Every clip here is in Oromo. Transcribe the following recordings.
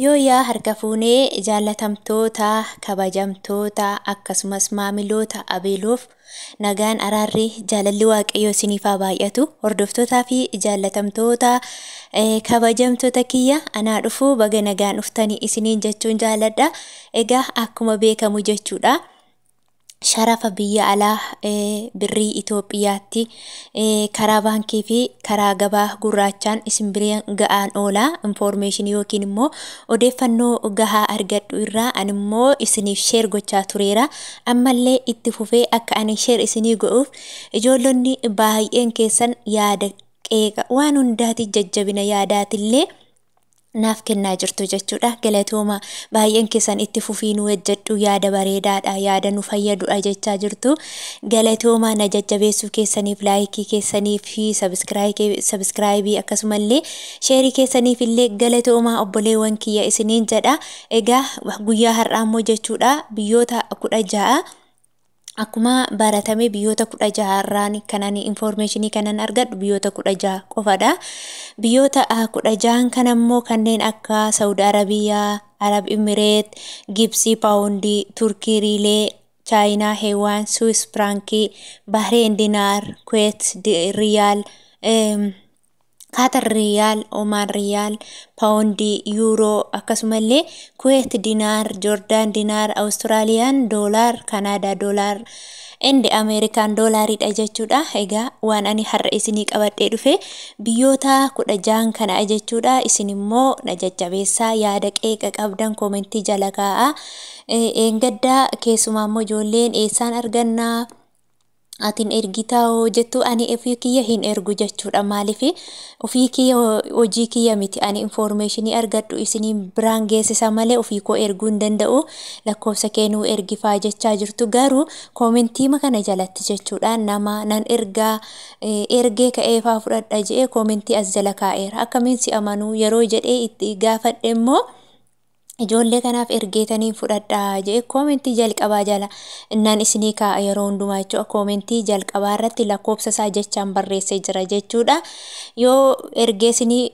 Yooyyaa harka fuunee jaallatamtoota, kabajamtoota akkasumas maamiloota Abeeloof nagaan araarri jaalalli waaqayyoo isiniif haa baay'atu. Hordoftootaa fi jaallatamtoota kabajamtoota kiyya anaa dhufuu baga nagaan dhuftanii isiniin jechuun jaalladha. Egaa akkuma beekamu jechuudha. Sharafa biyya alaa birrii Itoophiyaatti karaa baankii fi karaa gabaa gurraachaan isin biraan ga'aan oola. Infoormeeshinii yookiin immoo odeeffannoo gahaa argadhu irraa ani immoo isiniif sheer gochaa tureera. Ammallee itti fufee akka ani sheer isinii godhuuf ijoollonni baay'een keessan yaada qeeqa waan hundaati jajjabina yaadaatillee naaf kennaa jirtu jechuudha. Galatooma baay'een keessan itti fufii nu hojjedhu yaada bareedaadha yaada nu fayyadudha jechaa jirtu. Galatooma na jajjabeessuu keessaniif laayikii keessaniif fi sabiskiraayibii akkasumallee sheerii keessaniif illee galatooma obboleewwan kiyya isiniin jedha. Egaa guyyaa har'aa immoo jechuudha biyyoota 16 akkuma baratame biyyoota 16 irraan kan ani infoormeeshinii kanan argadhu biyyoota 16 qofadha. Biyyoota 16 kan ammoo kanneen akka Saudi Arabiyaa, Arab Imireet, Gibsii Paawundii, Turkii Riilee, Chaayinaa Heewaan, Swiss Firaankii, Bahreen Dinaar, Kuweet Riyaal, Kaatar Riyaal, Omaan Riyaal, Paawundii, Yuuroo akkasumallee Kuweet Dinaar, Joordaan Dinaar, Awustiraaliyaan Doolaar, Kanaadaa Doolaar, indi Ameerikaan Doolaaridha jechuudha. Egaa waan ani har'a isinii qabadhee dhufe biyyoota 16 kana jechuudha. Isin immoo na jajjabeessaa yaada qeeqa qabdan koomentii jala kaa'aa. Eengaddaa keessumaa immoo ijoolleen eessaan argannaa? Atin ergitaa hoo jettu ani ofii kiyya hin ergu jechuudha. Maaliif ofii kiyya hojii kiyya miti ani infoormeeshinii argadhu isiniin biraan geessisa malee ofii koo erguu hin danda'u. Lakkoofsa keenuu ergifaa jechaa jirtu garuu koomentiima kana jalatti jechuudha nama nan ergaa ergee ka'eefaa fudhadha jedhee koomentii as jala kaa'eera. Akkamiin si amanuu yeroo jedhee itti gaafadhe immoo ijoollee kanaaf ergeetanii fudhadhaa jedhee koomentii jalqabaa jala innaan isinii kaa'a yeroo hundumaa jechuudha. Koomentii jalqabaa irratti lakkoofsa isaa jechaan barreessee jira jechuudha. Yoo ergee isinii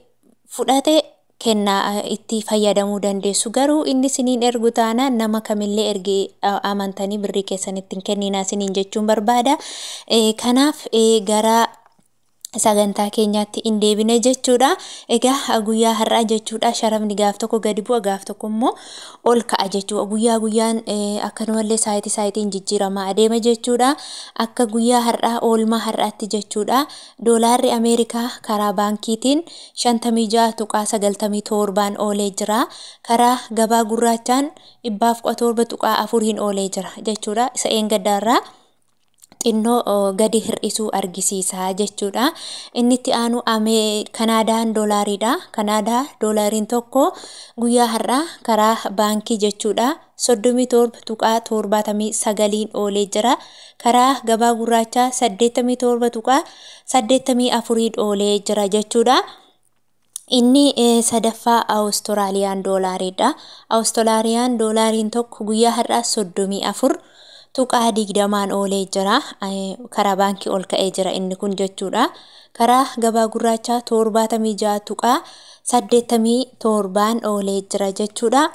fudhate kennaa itti fayyadamuu dandeessu. Garuu inni isiniin ergu taanaan nama kamillee ergee amantanii birrii keessan ittiin kenninaa isiniin jechuun barbaada. Kanaaf gara sagantaa keenyaatti hin deebine jechuudha. Egaa guyyaa har'aa jechuudha sharafni gaaf tokko gadi bu'a gaaf tokko immoo ol ka'a jechuudha. Guyyaa guyyaan akkanumallee saayitii saayitiin jijjiiramaa adeema jechuudha. Akka guyyaa har'aa oolmaa har'aatti jechuudha. Doolaarri Ameerikaa karaa baankiitiin 56.97 oolee jira. Karaa gabaa gurraachaan 117.4 oolee jira jechuudha. Isa eengaddaarraa xinnoo gadi hir'isuu argisiisa jechuudha. Inni itti aanu Kanaadaan doolaariidha. Kanaadaa doolaariin tokko guyyaa har'aa karaa baankii jechuudha. 37.79 oolee jira. Karaa gabaa gurraachaa 87.84 oolee jira jechuudha. Inni sadaffaa Awustiraaliyaan doolaariidha. Awustiraaliyaan doolaariin tokko guyyaa har'aa 34.20 oolee jira. Karaa baankii ol ka'ee jira inni kun jechuudha. Karaa gabaa gurraachaa 76.87 oolee jira jechuudha.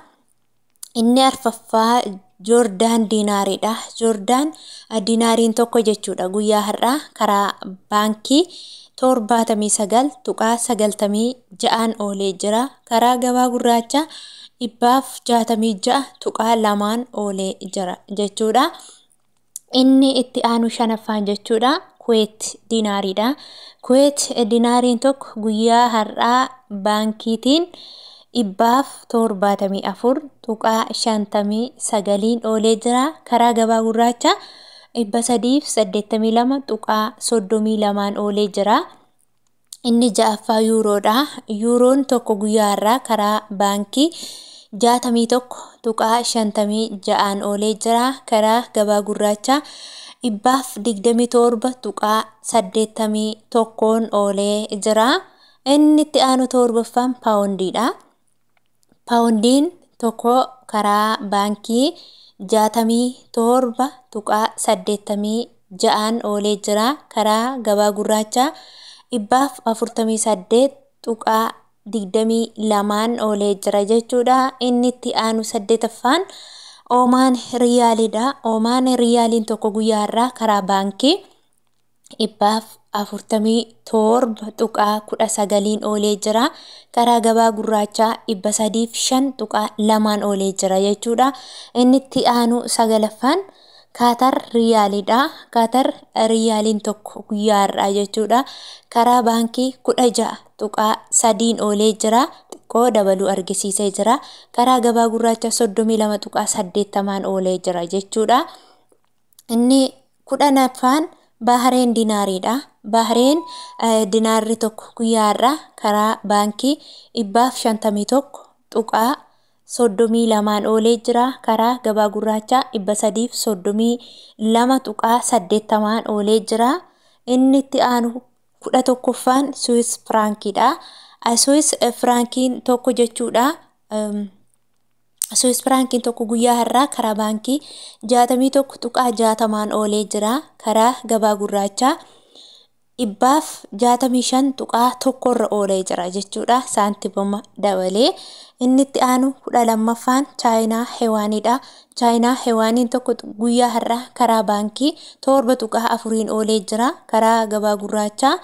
Inni arfaffaa Joordaan Dinaariidha. Joordaan Dinaariin tokko jechuudha. Guyyaa har'aa karaa baankii 79.96 oolee jira. Karaa gabaa gurraachaa 166.2 oolee jira jechuudha. Inni itti aanu shanaffaan jechuudha. Kuweet Dinaariidha. Kuweet Dinaariin tokko guyyaa har'aa baankiitiin 174.59 oolee jira. Karaa gabaa gurraachaa 382.32 oolee jira. Inni ja'affaa yuuroodha. Yuuroon tokko guyyaa har'aa karaa baankii 61.56 oolee jira. Karaa gabaa gurraachaa 127.81 oolee jira. Inni itti aanu torbaffaan paawundiidha. Paawundiin tokko karaa baankii 67.86 oolee jira. Karaa gabaa gurraachaa 148. 22n oolee jira jechuudha. Inni itti aanu saddeetaffaan Oomaan riyaaliidha. Oomaan riyaaliin tokko guyyaa har'aa karaa baankii 147.19n oolee jira. Karaa gabaa gurraachaa 305.2n oolee jira jechuudha. Inni itti aanu sagalaffaan Kaatar riyaaliidha. Kaatar riyaaliin tokko guyyaa har'aa jechuudha. Karaa baankii 16.3n oolee jira. Xiqqoo dabaluu argisiisee jira. Karaa gabaa gurraacha 32.80n oolee jira jechuudha. Inni 10ffaan Bahareen dinaariidha. Bahareen dinaarri tokko guyyaa har'aa karaa baankii 151.32n oolee jira. Karaa gabaa gurraachaa 332.80n oolee jira. Inni itti aanu 11ffaan Suwis Firaankiidha. Suwis Firaankiin tokko jechuudha. Suwis Firaankiin tokko guyyaa har'aa karaa baankii 61.60n oolee jira. Karaa gabaa gurraachaa 165.1 irra oolee jira jechuudha. Saantimuma dabalee. Inni itti aanu 12ffaan Chaayinaa Hewaaniidha. Chaayinaa Hewaaniin tokko guyyaa har'aa karaa baankii 7.4n oolee jira. Karaa gabaa gurraachaa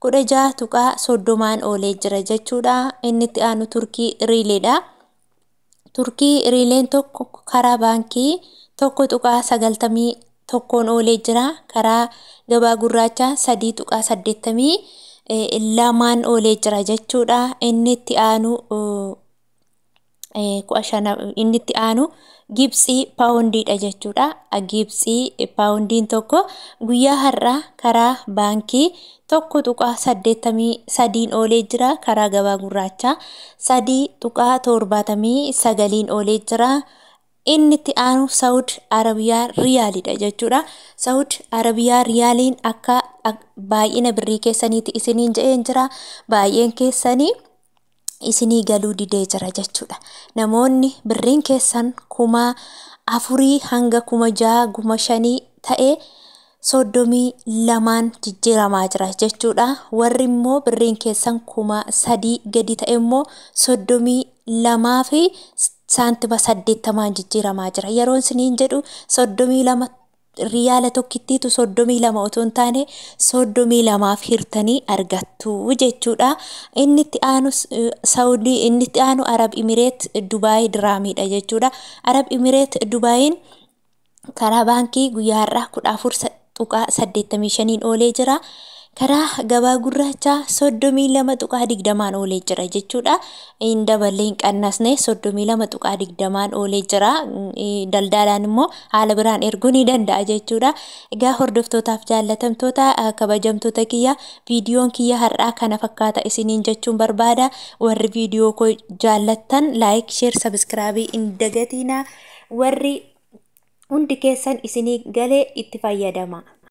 16.30n oolee jira jechuudha. Inni itti aanu Turkii Riileedha. Turkii Riileen tokko karaa baankii 1.91n oolee jira. Karaa gabaa gurraachaa 3.82n oolee jira jechuudha. Inni itti aanu inni itti aanu Gibxii paawundiidha jechuudha. Gibxii paawundiin tokko guyyaa har'aa karaa baankii 1.83n oolee jira. Karaa gabaa gurraachaa 3.79n oolee jira. Inni itti aanu Saawud Arabiyaa Riyaaliidha jechuudha. Saawud Arabiyaa Riyaaliin akka baay'ina birrii keessaniiti isiniin je'een jira. Baay'een keessanii isinii galuu didee jira jechuudha. Namoonni birriin keessan 4000 hanga 6000 5000 ta'e 32n jijjiiramaa jira jechuudha. Warri immoo birriin keessan 3000 gadi ta'e immoo 32 fi saantima 80n jijjiiramaa jira. Yeroon isiniin jedhu 32 riyaala tokkittiitu 32 otoo hin taane 32f hirtanii argattu jechuudha. Inni itti aanu Saawudii, inni itti aanu Arab Imireet Dubaay diraamiidha jechuudha. Arab Imireet Dubaayin karaa baankii guyyaa har'aa 14.85n oolee jira. Karaa gabaa gurraachaa 32.20n oolee jira jechuudha. Hin daballee hin qannasne 32.20n oolee jira. Daldaalaan immoo haala biraan erguu ni danda'a jechuudha. Egaa hordoftootaaf jaallatamtoota kabajamtoota kiyya, viidiyoon kiyya har'aa kana fakkaata isiniin jechuun barbaada. Warri viidiyoo koo jaallattan like, share, subscribe hin dagatinaa. Warri hundi keessan isinii galee itti fayyadama.